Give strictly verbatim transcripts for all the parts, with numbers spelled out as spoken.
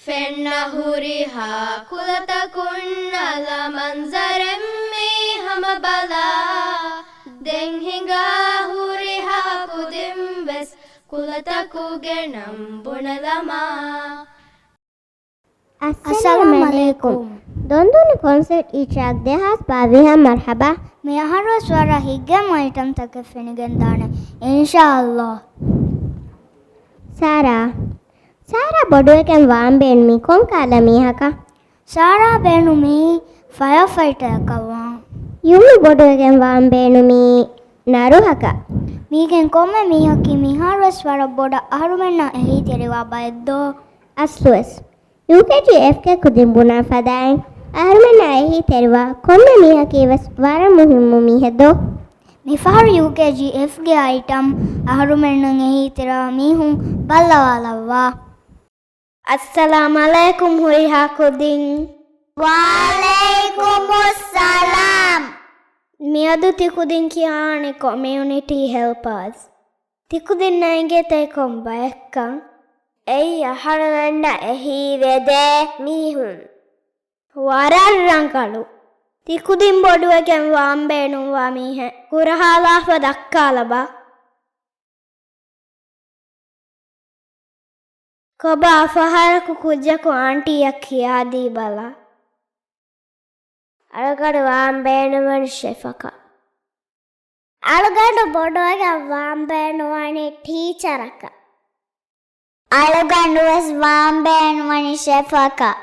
ފެންނަ ހުރިހާ ކުލަތަކުން އަލަ މަންޒަރެއް މީ ހަމަ ބަލާ. ދެން ހިނގާ ހުރިހާ ކުދިން ވެސް ކުލަތަކުގެ ނަން ބުނެލަމާ. އައްސަލާމް އައްސަލާމް އަލައިކުމް. އަލައިކުމް. ދޮންދޮން ކޮންސަރޓް އިޝްރާޤް ދެހާސް ބާވީހަށް މަރްޙަބާ. މި އަހަރުވެސް ވަރަށް ހިތްގައިމު އައިޓަމްތަކެއް ފެނިގެންދާނެ، އިންޝާﷲ. ސާރާ، ސާރާ ބޮޑުވެގެން ވާން ބޭނުމީ ކޮން ކަހަލަ މީހަކަށް؟ ސާރާ ބޭނުމީ ފަޔަރ ފައިޓަރަކަށް ވާން. ޔުމި ބޮޑުވެގެން ވާން ބޭނުމީ ނަރުހަކަށް. މީގެން ކޮންމެ މީހަކީ މިހާރުވެސް ވަރަށް ބޮޑަށް އަހަރުމެންނާ އެހީތެރިވާ ބައެއްދޯ؟ އަސްލުވެސް. ޔޫކޭޖީ އެފްގެ ކުދިން ބުނާ ފަދައިން އަހަރުމެންނާ އެހީތެރިވާ ކޮންމެ މީހަކީ ވެސް ވަރަށް މުހިއްމު މީހެއް ދޯ؟ މިފަހަރު ޔޫކޭޖީ އެފްގެ އައިޓަމް އަހަރުމެންނަށް އެހީތެރިވާ މީހުން ބައްލަވާލައްވާ. އައްސަލާމް އަލައިކުމް ހުރިހާ ކުދިން. ވަޢަލައިކުމުއްސަލާމް. މިއަދު ތިކުދިން ކިޔާނެ ކޮމިއުނިޓީ ހެލްޕާސް. ތިކުދިންނަށް އެނގޭތަ ކޮން ބައެއްކަން؟ އެއީ އަހަރުމެންނަށް އެހީވެދޭ މީހުން. ވަރަށް ރަނގަޅު. ތިކުދިން ބޮޑުވެގެން ވާން ބޭނުންވާ މީހެއް ކުރަހާލާފަ ދައްކާލަބަ. ކޮބާ ފަހަރަކު ކުއްޖަކު އާންޓީއަށް ކިޔާދީބަލަ. އަޅުގަނޑު ވާން ބޭނުންވަނީ ޝެފަކަށް. އަޅުގަނޑު ބޮޑުވެގެން ވާން ބޭނުންވަނީ ޓީޗަރަކަށް. އަޅުގަނޑު ވެސް ވާން ބޭނުންވަނީ ޝެފަކަށް.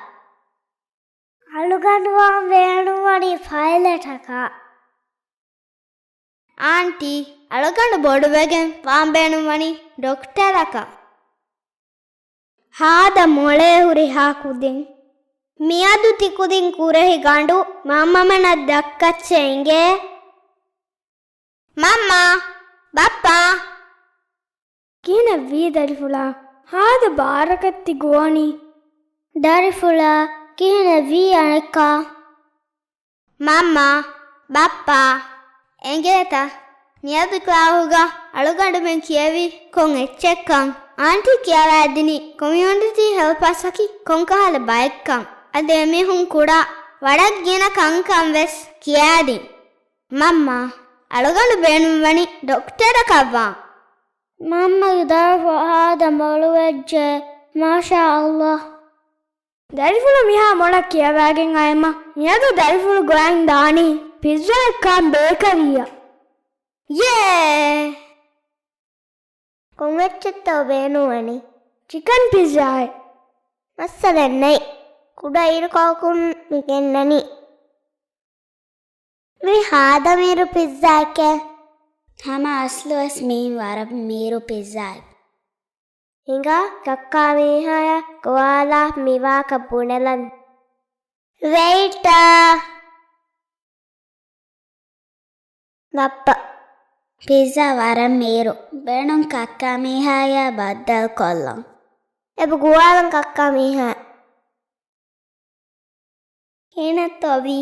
އަޅުގަނޑު ވާން ބޭނުންވަނީ ފައިލެޓަކަށް. އާންޓީ، އަޅުގަނޑު ބޮޑުވެގެން ވާން ބޭނުންވަނީ ޑޮކްޓަރަކަށް. ހާދަ މޮޅޭ ހުރިހާ ކުދިން. މިއަދު ތިކުދިން ކުރެހި ގަނޑު މަންމަމެނަށް ދައްކައްޗޭ އިނގޭ. މަންމާ، ބައްޕާ. ކިހިނެއްވީ ދަރިފުޅާ؟ ހާދަ ބާރަކަށް ތި ގޮވަނީ. ދަރިފުޅާ، ކިހިނެއްވީ އަނެއްކާ؟ މަންމާ، ބައްޕާ، އެނގޭތަ؟ މިއަދު ކްލާހުގަ އަޅުގަނޑުމެން ކިޔެވީ ކޮން އެއްޗެއްކަން؟ އާންޓީ ކިޔަވައިދިނީ ކޮމިއުނިޓީ ހެލްޕާސްއަކީ ކޮންކަހަލަ ބައެއްކަން. އަދި އެމީހުން ކުޑަ ވަރަށް ގިނަ ކަންކަން ވެސް ކިޔާދިން. މަންމާ، އަޅުގަނޑު ބޭނުންވަނީ ޑޮކްޓަރަކަށްވާން. މަންމަގެ ދަރިފުޅު ހާދަ މޮޅުވެއްޖެ. މާޝާﷲ. ދަރިފުޅު މިހާ މޮޅަށް ކިޔަވައިގެން އައީމަ، މިއަދު ދަރިފުޅު ގޮވަން ދާނީ ޕިއްޒާއެއް ކާން ބޭކަރީއަށް. ޔޭ! ކޮން އެއްޗެއްތޯ ބޭނުންވަނީ؟ ޗިކަން ޕިއްޒާއެއް. މައްސަލައެއް ނެތް. ކުޑަ އިރުކޮޅަކުން މި ގެންނަނީ. މީ ހާދަ މީރު ޕިއްޒާއެކޭ. ހަމަ އަސްލުވެސް މީ ވަރަށް މީރު ޕިއްޒާއެއް. ހިނގާ ކައްކާ މީހާޔާ ގޮވާލާ މިވާކަށް ބުނެލަން. ވެއިޓާ! ބައްޕަ. ޕިއްޒާ ވަރަށް މީރު. ބޭނުން ކައްކާ މީހާޔާ ބައްދަލުކޮށްލަން. އެބަ ގޮވާލަން ކައްކާ މީހާ. ކިހިނެއްތޯ ވީ؟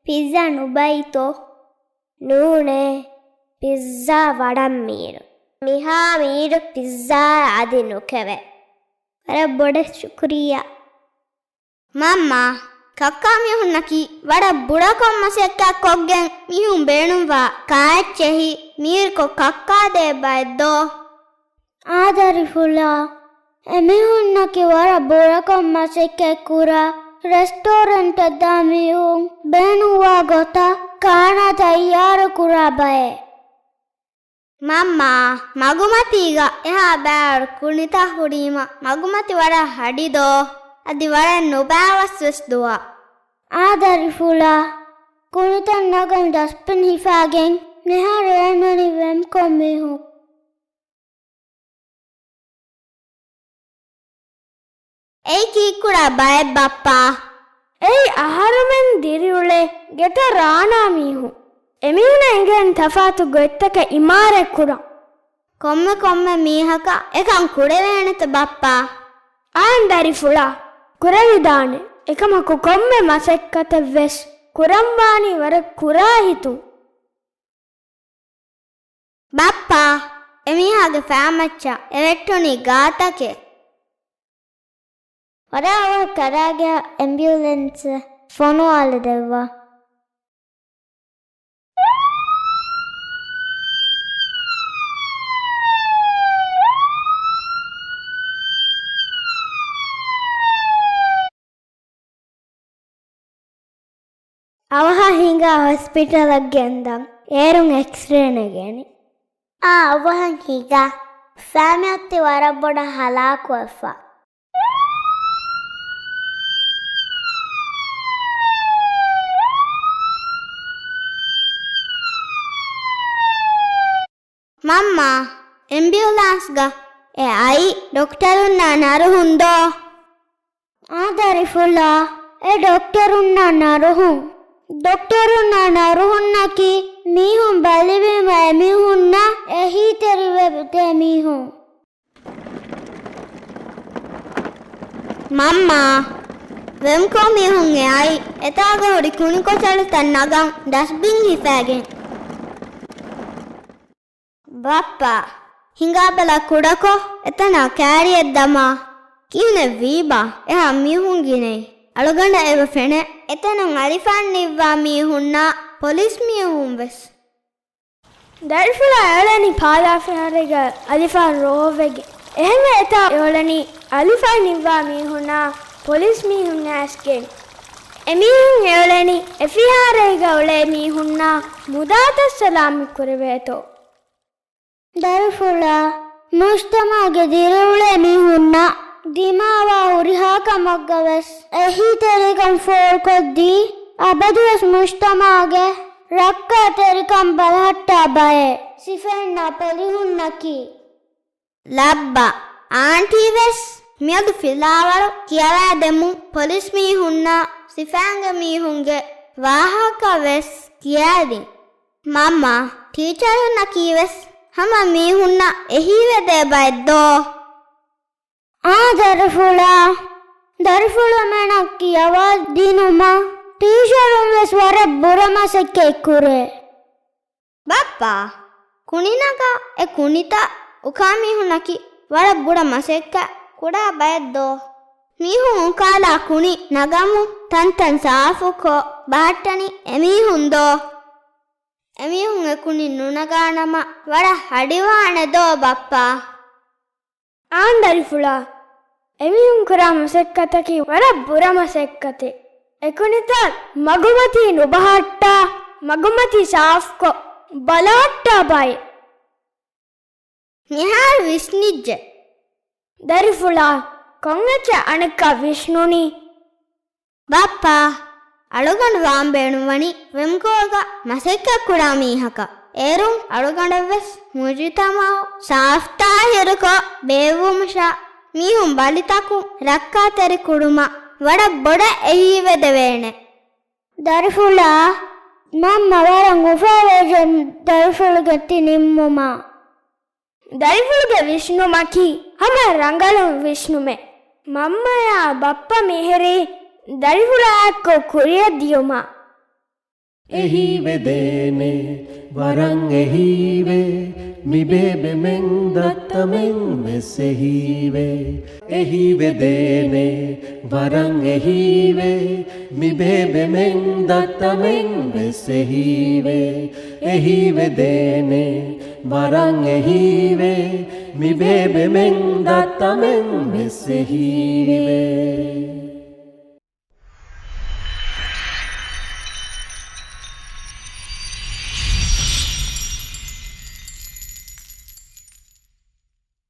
ޕިއްޒާ ނުބައިތޯ؟ ނޫނޭ، ޕިއްޒާ ވަރަށް މީރު. މިހާ މީރު ޕިއްޒާ އަދި ނުކެވޭ. ވަރަށް ބޮޑަށް ޝުކުރިއްޔާ. މަންމާ، ކައްކާ މީހުންނަކީ ވަރަށް ބުރަކޮށް މަސައްކަތްކޮށްގެން މީހުން ބޭނުންވާ ކާއެއްޗެހި މީރުކޮށް ކައްކާދޭ ބައެއްދޯ؟ އާދަރިފުޅާ، އެމީހުންނަކީ ވަރަށް ބުރަކޮށް މަސައްކަތްކުރާ ރެސްޓޯރެންޓެއް ދާ މީހުން ބޭނުންވާ ގޮތަށް ކާނާ ތައްޔާރުކުރާ ބައެއް. މަންމާ، މަގުމަތީގަ އެހާ ބާރު ކުނިތައް ހުރީމަ މަގުމަތި ވަރަށް ހަޑިދޯ؟ އަދި ވަރަށް ނުބާވަސްވެސް ދުވާ. އާދަރިފުޅާ، ކުނިތައް ނަގަން ޑަސްބިން ހިފާގެން މިހާރު އެންމެނި ވެމްކޮށް މީހުން. އެއީ ކީއްކުރާ ބައެއް ބައްޕާ؟ އެއީ އަހަރުމެން ދިރިއުޅޭ ގެތައް ރާނާ މީހުން. އެމީހުނަށް އެނގޭނެ ތަފާތު ގޮތްތަކެއް އިމާރާތް ކުރަން. ކޮންމެ ކޮންމެ މީހަކަށް އެކަން ކުރެވޭނެތަ ބައްޕާ؟ އާން ދަރިފުޅާ، ކުރެވިދާނެ. އެކަމަކު ކޮންމެ މަސައްކަތެއް ވެސް ކުރަންވާނީ ވަރަށް ކުރާ ހިތުން. ބައްޕާ، އެމީހާގެ ފައިމައްޗަށް އެ ވެއްޓުނީ ގާތަކެއް. ވަރަށް އަވަހަށް ކަރާގެ އެމްބިއުލެންސަށް ފޮނުވާލަދެއްވާ. އަވަހަށް ހިނގާ ހޮސްޕިޓަލަށް ގެންދަން. އޭރުން އެކްސްރޭ ނެގޭނެ. އާ، އަވަހަށް ހިނގާ. ފައިމި އޮތީ ވަރަށް ބޮޑަށް ހަލާކުވެފަ. މަންމާ، އެމްބިއުލާންސްގަ އެ އައީ ޑޮކްޓަރުންނާ ނަރުހުން ދޯ؟ އާ ދަރިފުޅާ، އެ ޑޮކްޓަރުންނާ ނަރުހުން. ޑޮކްޓަރުންނާ ނަރުހުންނަކީ މީހުން ބަލިވީމަ އެމީހުންނަށް އެހީތެރިވެދޭ މީހުން. މަންމާ، ވެމްކޯ މީހުން އެ އައީ އެތާގަ ހުރި ކުނިކޮށަޅުތައް ނަގަން ޑަސްބިން ހިފައިގެން. ބައްޕާ، ހިނގާބަލަ ކުޑަކޮށް އެތަނާ ކާރިއެއް ދަމާ. ކިހިނެއް ވީބާ؟ އެހާ މީހުން ގިނައީ. އަޅުގަނޑަށް އެބަ ފެނޭ އެތަނުން އަލިފާން ނިއްވާ މީހުންނާ ޕޮލިސް މީހުން ވެސް. ދަރިފުޅާ އެޅެނީ ޕާލާފިހާރައިގަ އަލިފާން ރޯވެގެން. އެހެންވެ އެތާ އެ އުޅެނީ އަލިފާން ނިއްވާ މީހުންނާ ޕޮލިސް މީހުން އައިސްގެން. އެމީހުން އެ އުޅެނީ އެ ފިހާރައިގަ އުޅޭ މީހުންނާ މުދާތައް ސަލާމަތް ކުރެވޭތޯ. ދަރިފުޅާ، މުޖްތަމަޢުގެ ދިރިއުޅޭ މީހުންނަށް ދިމާވާ ހުރިހާ ކަމަށްގަ ވެސް އެހީތެރިކަން ފޯރުކޮށްދީ، އަބަދުވެސް މުޖްތަމަޢުގެ ރައްކާތެރިކަން ބަލަހައްޓާ ބައެއް ސިފައިންނާ ޕޮލިހުންނަކީ. ލައްބަ، އާންޓީ ވެސް މިއަދު ފިލާވަޅު ކިޔަވައިދެމުން ޕޮލިސް މީހުންނާ ސިފައިންގެ މީހުންގެ ވާހަކަ ވެސް ކިޔައިދިން. މަންމާ، ޓީޗަރުންނަކީ ވެސް ހަމަ މީހުންނަށް އެހީވެދޭ ބައެއް ދޯ؟ އާ ދަރިފުޅާ، ދަރިފުޅުމެންނަށް ކިޔަވާ ދިނުމަށް ޓީޗަރުން ވެސް ވަރަށް ބުރަ މަސައްކަތް ކުރޭ. ބައްޕާ، ކުނި ނަގާ އެ ކުނިތައް އުކާ މީހުންނަކީ ވަރަށް ބުރަ މަސައްކަތް ކުރާ ބައެއް ދޯ؟ މީހުން އުކާލާ ކުނި ނަގަމުން ތަންތަން ސާފުކޮށް ބަހައްޓަނީ އެމީހުން ދޯ؟ އެމީހުން އެ ކުނި ނުނަގާނަމަ ވަރަށް ހަޑިވާނެ ދޯ ބައްޕާ؟ އާނ ދަރިފުޅާ، އެމީހުން ކުރާ މަސައްކަތަކީ ވަރަށް ބުރަ މަސައްކަތެއް. އެކުނިތައް މަގުމަތީ ނުބަހައްޓާ، މަގުމަތީ ސާފުކޮށް ބަލަހައްޓާ ބައެއް. މިހާރު ވިސްނިއްޖެ. ދަރިފުޅާ، ކޮންއެއްޗެއް އަނެއްކާ ވިސްނުނީ؟ ބައްޕާ، އަޅުގަނޑު ވާން ބޭނުންވަނީ ވެމްކޯގަ މަސައްކަތްކުރާ މީހަކަށް. އޭރުން އަޅުގަނޑަށްވެސް މުޖުތަމަޢު ސާފުތާހިރުކޮށް ބޭއްވުމަށާ މީހުން ބަލިތަކުން ރައްކާތެރިކުރުމަށް ވަރަށް ބޮޑަށް އެހީވެދެވޭނެ. ދަރިފުޅާ، މަންމަ ވަރަށް އުފާވެއްޖެ ދަރިފުޅުގެ ތި ނިންމުމަށް. ދަރިފުޅުގެ ވިސްނުމަކީ ހަމަ ރަނގަޅު ވިސްނުމެއް. މަންމަޔާ ބައްޕަ މިހިރީ ދަރިފުޅާއެއްކޮށް ކުރިއަށް ދިޔުމަށް. އެހީވެދޭނެ، ވަރަށް އެހީވޭ، މި ބޭބެމެން ދައްތަމެން ވެސް އެހީވޭ. އެހީވެދޭނެ، ވަރަށް އެހީވޭ، މި ބޭބެމެން ދައްތަމެން ވެސް އެހީވޭ. އެހީވެދޭނެ، ވަރަށް އެހީވޭ، މި ބޭބެމެން ދައްތަމެން ވެސް އެހީވޭ.